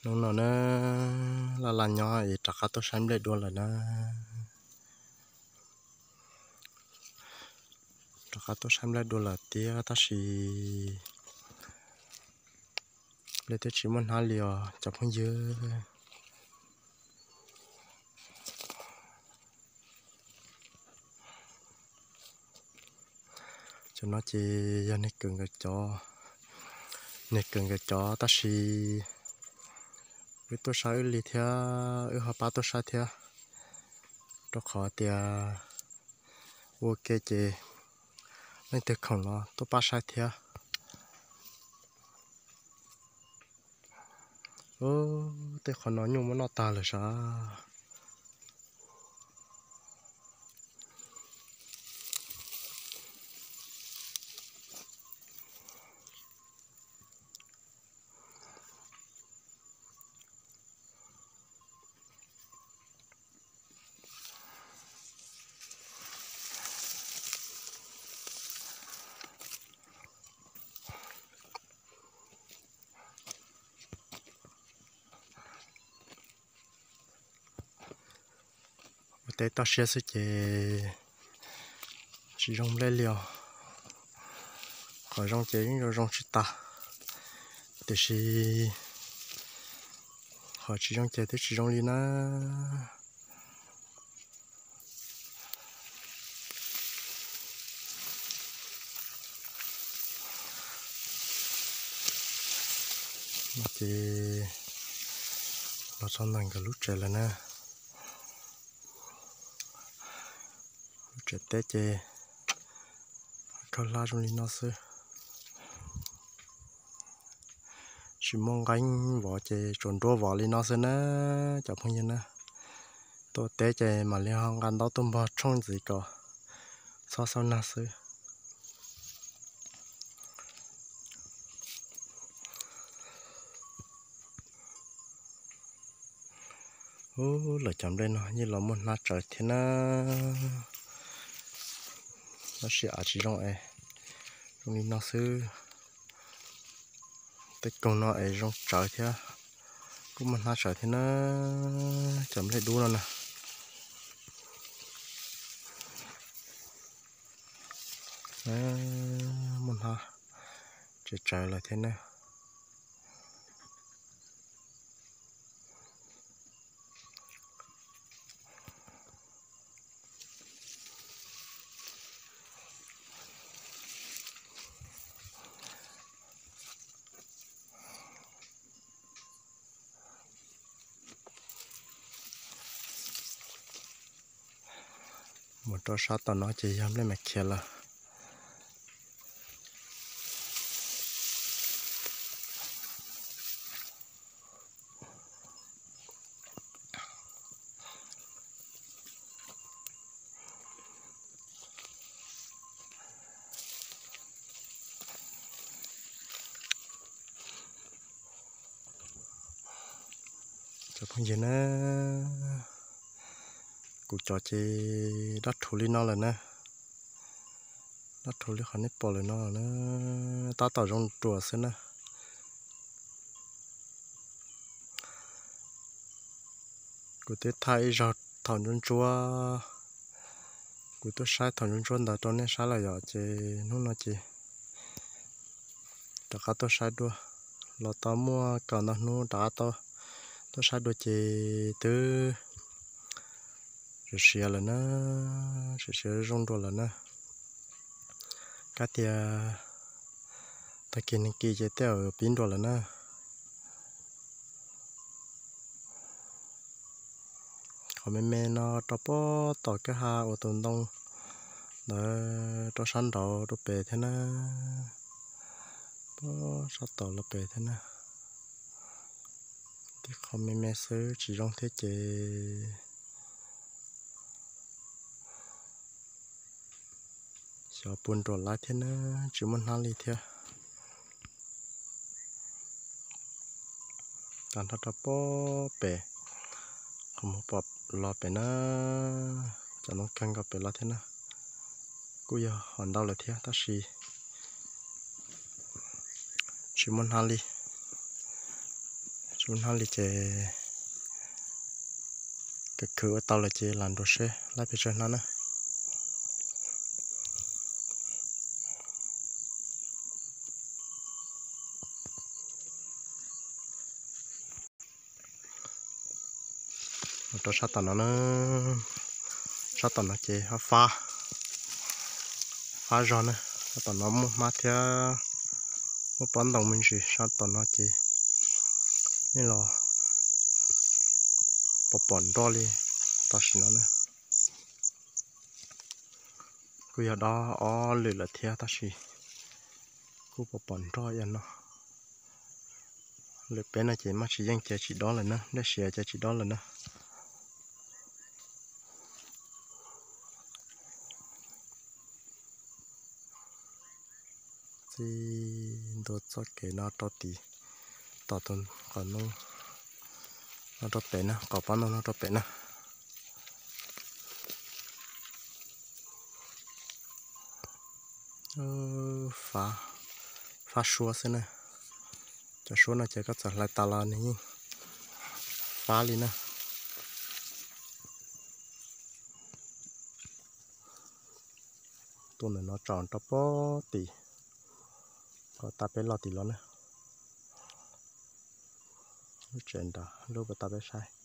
Hnub no na, laj laj nyob es rov qab tuaj saib nplej dua lawm na. Rov qab tuaj saib nplej dua lawm thiab tab sis nplej twb tsis muaj hnab li os cov phooj ywg. Cov no ces yog niag kawm nkawd cov, niag kawm nkawd cov tab sis wb tuaj saib wb li thiab, wb ho pab tuaj saib thiab, rau qhov tias ua ke ces leej twg khoom los tuaj pab saib thiab. Ub, tej qhov no nyuj muab noj tag lawm sav. Ua teb toj siab xwb ces tsis zoo nplej li os. Qhov zoo ces yeej zoo zoo tsis tas, tiam sis qhov tsis zoo ces twb tsis zoo li na. Ces los txog ntawm nkawd lub tsev lawm na. Lub tsev teb ces khaub hlab zoo li no xwb. Tsis muaj nqeeb vov ces tsuas nruab vov li no xwb na cov phooj ywg na. Tuaj teb ces mam li ho nqa ntaub tuaj npog tshooj ntxiv kom txhob xaub nag xwb. Ub, lawv cov nplej no yeej los muaj hnab tsawv thiab na. Tab sis av tsis zoo es zoo li no xwb. Tej koog no es zoo tsawv thiab, kuj muaj hnab tsawv thiab na. Cov nplej dub no na, muaj hnab tsawv tsawv lawm thiab na. Mus rau sab tom no ces yog nplej mas khiav lawm. Cov phooj ywg na, kuv cov ces dab rhuv li no lawm na. Dab rhuv li qhov nej pom lawm no na, tab tom zoo ruam xwb na. Kuv twb thaij ib zaug thaum ntsuab ntsuab, kuv tuaj saib thaum ntsuab ntsuab ntawd rau nej saib lawm yom, ces hnub no ces rov qab tuaj saib dua. Los tau muaj kaum ntau hnub rov qab tuaj saib dua ces twb siav siav lawm na, siav siav zoo dua lawm na. Kav tias tag kis neeg kis ces tej zaum pib dua lawm na. Qhov me me no rau pob tom kwj ha uas tus ntoo ntawd rau sab nraud rau pem thiab na, pob sab tod los pem thiab na. Tib qho me me xwb tsis zoo thiab ces xyov puas nruam lawm thiab na, tsis muaj hnab li thiab. Tag nrho rau pob pem, qhov muag pom los pem na, cov ntoo kawg nkaus pem los thiab na. Kuj yog hom ntau lawm thiab tab sis tsis muaj hnab li, Tsuj hnab li ces khwv khwv ua tau lawm ces lam nrug seb laib pes tsawg hnab na. Mus rau sab tom no na, sab tom no ces fab, fab zog na. Sab tom no muaj hmab thiab muaj pob ntoo me ntsis. Sab tom no ces nej los pom pom nroj li tam sim no na. Kuj yog dob ob lwm lawm thiab tab sis kuj pom pom nroj ib yam no. Lwm peb no ces maj tsis yeej ces tsis dob lawm na, dej siav ces tsis dob lawm na. Txij ntua txoj kev no rau tim, tom tus qhov no rau pem na, qhov pob ntoo no rau pem na. Fab suab xwb na. Cov suab no ces koj txawm hlais tas los nws yeej fab li na. Tuaj ntawm no tsom rau pob tim, kom tas peb los tim los na. Lub tsev nrad lub puas tas peb saib.